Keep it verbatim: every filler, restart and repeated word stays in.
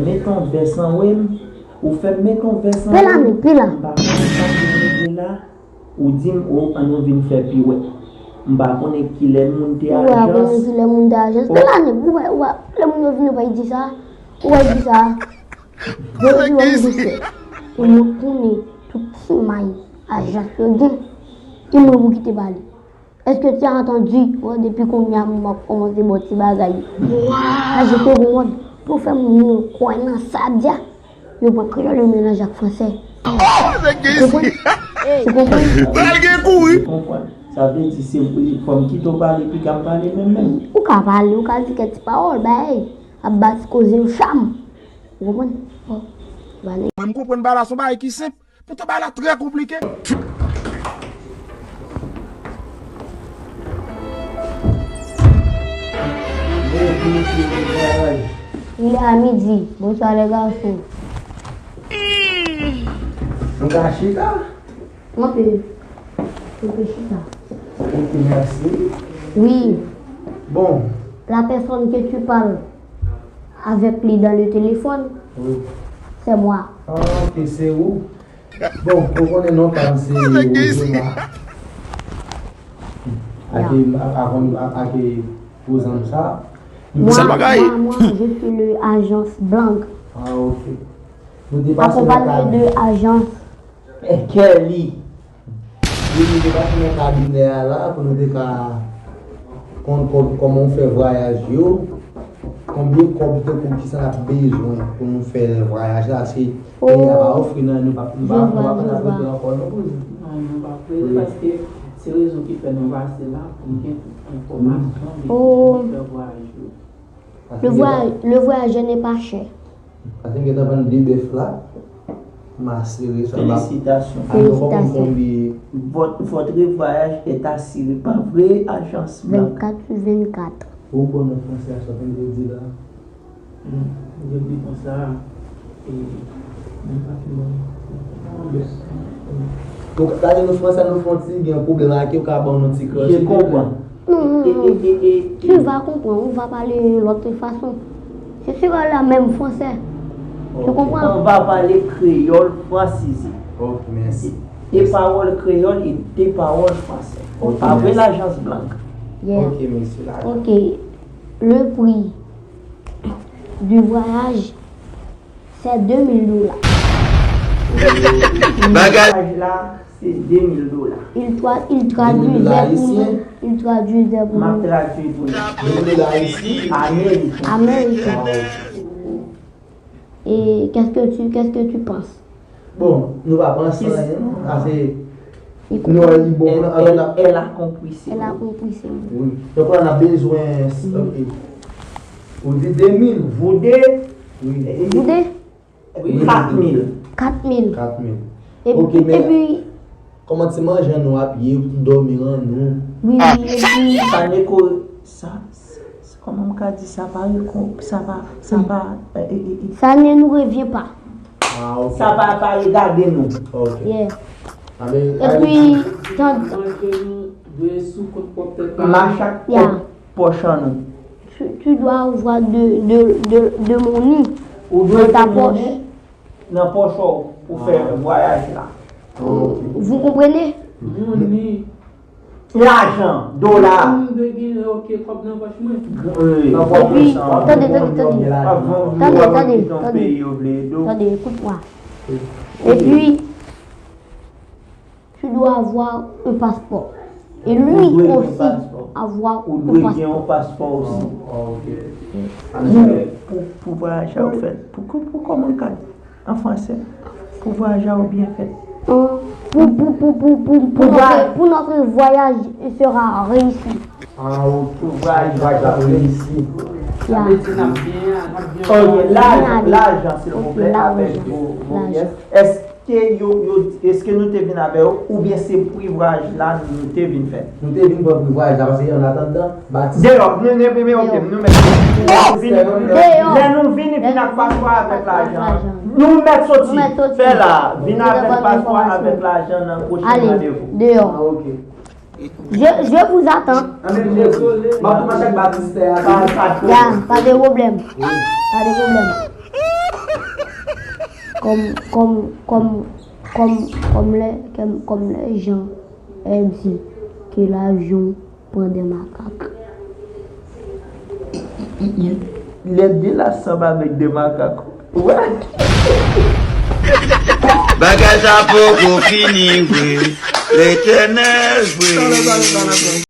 Met yon vès anwe m. Ou fè m met yon vès anwe m. Pela nou, pela. M pa konn sa pou m regle la. Ou di m, o, ann nou vin fè piwèt. M pa konnen kilè moun te ajans. Ou pa konnen kilè moun te ajans. Pela nou, ou wè, ou wè, lè moun yo vin, yo pa di sa. Ou wè di sa. Depi w ap bouche, pou nou konnen tout ti may ajans yo gen, e mwen pou kite ba li. Est-ce que tu as entendu? Bon, depi kounye a, m ap kòmanse ba w ti bagay. Sa jete gwo mòd. Pou fè moun yo kwè nan sa a, yo pran kreyòl, yo melanje ak fransè. Ou konprann? Ou konprann? Pral gen kouri. Ou konprann? Sa vle di se fò m kite w pale, piga m pale menm menm. Ou ka pale, ou ka di kèk ti pawòl, bay, ap ba ti koze yo cham. Ou konprann? Bon, ba nèg. Mwen, m konprann bagay la, se yon bagay ki senp. Poutan bagay la trè konplike. Li a midi. Bonswa, lè gason. Nou ka chita? Kanpe. Kanpe chita. Ok, merci. Oui. Bon. La personne que tu parles avec lui dans le téléphone, oui, c'est moi. Ah, ok, se ou. Bon, ou konnen non pa m se Rosemar. Ake, a- avan, a- ake pou zanm sa. Moi, moi, moi, je suis le agence blank. Ah, ok. Nou te pase nan accompagné de agence. Kelly. Wi, nou te pase nan kabinè a la pou nou te ka konn kò- kòman w fè vwayaj yo, konbyen kòb tankou kisa n ap bezwen pou nou fè vwayaj la, se peyi a pa ofri nan, nou pa, nou pa, nou pa konn ap rete ankò non pou nou. Non, nou pa prete paske se rezon ki fè nou pase la pou nou gen tout enfòmasyon de kijan nou fè vwayaj yo. Le voyage, le voyage n'est pas cher. Paske m gentan vann de bèf la. M asire sa. Félicitations. Félicitations. Votre, votre voyage est assuré pa vre, ajans blank. Vingt-quatre sur vingt-quatre. Ou bon nan franse a, sa konn vle di la? Hmm, yo di konsa, e, men pa pi bon. Ou ka pale nou franse, nou fè yon ti gen yon pwoblèm ak yo, ou ka ban nou ti kòs. Je comprends. Non, non, non. Tu vas comprendre, on va parler l'autre façon. Ce sera la même français. Tu comprends? On va parler créole francisé. Ok, merci. Des paroles créoles et des paroles françaises. Ok, merci. Avec l'agence blank. Yeah. Ok, merci. Ok. Le prix du voyage, c'est deux mille dollars. Bagay. Voyaj la, se de mil dola. Il tra- il traduisait pour nous. Il traduisait pour nous. M ap tradui pou nou. De mil dola ayisyen? Ameriken. Ameriken. Ah, ok. Et qu'est-ce que tu, qu'est-ce que tu penses? Bon, nou pa panse anyen non. Ase nou wè li bon. Elle, elle, elle a compris, c'est bon. Elle a compris, c'est bon. Wi. Donk la n ap bezwen, ok. Ou di de mil. Vous deux. Wi. Vous deux? Wi, kat mil. Kat mil. Kat mil. Epi, ok, men epi, kòman ti manje nou ap ye, pou dòmi an nou? Wi, wi, epi sa neko, sa, sa, kòman m ka di sa pa rekon-, sa pa, sa pa, e, e, e, e. Ça ne nous revient pas. Ah, ok. Sa pa, pa regade nou. Ok. Yeah. Epi, tan- Manje nou dwe sou kont pwòp tèt pa nou. Mache ak kont pòch an nou. Tu, tu dois avoir de, de, de, de money dans ta poche. Ou dwe gen monnen nan pòch ou pou fè vwayaj la. Vous comprenez? Money. Lajan, dola. Mwen dwe gen, ok, kòb nan pòch mwen. Wi. Epi, tande, tande, tande. Tande, tande, tande. Tande, écoute-moi. Epi, tu dois avoir un passeport. Et lui aussi avoir un passeport. Ou dwe gen yon paspò osi. Oh, ok. Pou, pou, pou vwayaj la ou fèt. Pou, pou, pou kòman ka di an fransè? Pou vwayaj la ou byen fèt. Pour, pour, pour, pour, pour, pour, pour notre, pour notre voyage sera réussi. Ah, ok. Pou vwayaj la reyisi. Ya. Ok, lajan, lajan, silvouplè, avèk vos, vos pièces. Èske yo, yo, èske nou te vin avè yo, oubyen se pri vwayaj la nou te vin fè? Nou te vin pran pri vwayaj la, paske an atandan, Batis. Deyò, nou, nou, nou, ok, nou mèt. Lè nou vin, vin ak paspò avèk lajan. Nou mèt soti. Fè la, vin avèk paspò avèk lajan nan pwochen randevou. Deyò. Ah, ok. Je, je vous attends. Anben, Jezi, m ap tou mache ak batistè a. Ya, pa de pwoblèm. Pa de pwoblèm. Kòm, kòm, kòm, kòm, kòm lè, kèm, kòm lè jan M C ke lavyon pran de makak. Les deux là semblent avec des macaques. What? Bagay sa poko fini vre. Letènèl vre.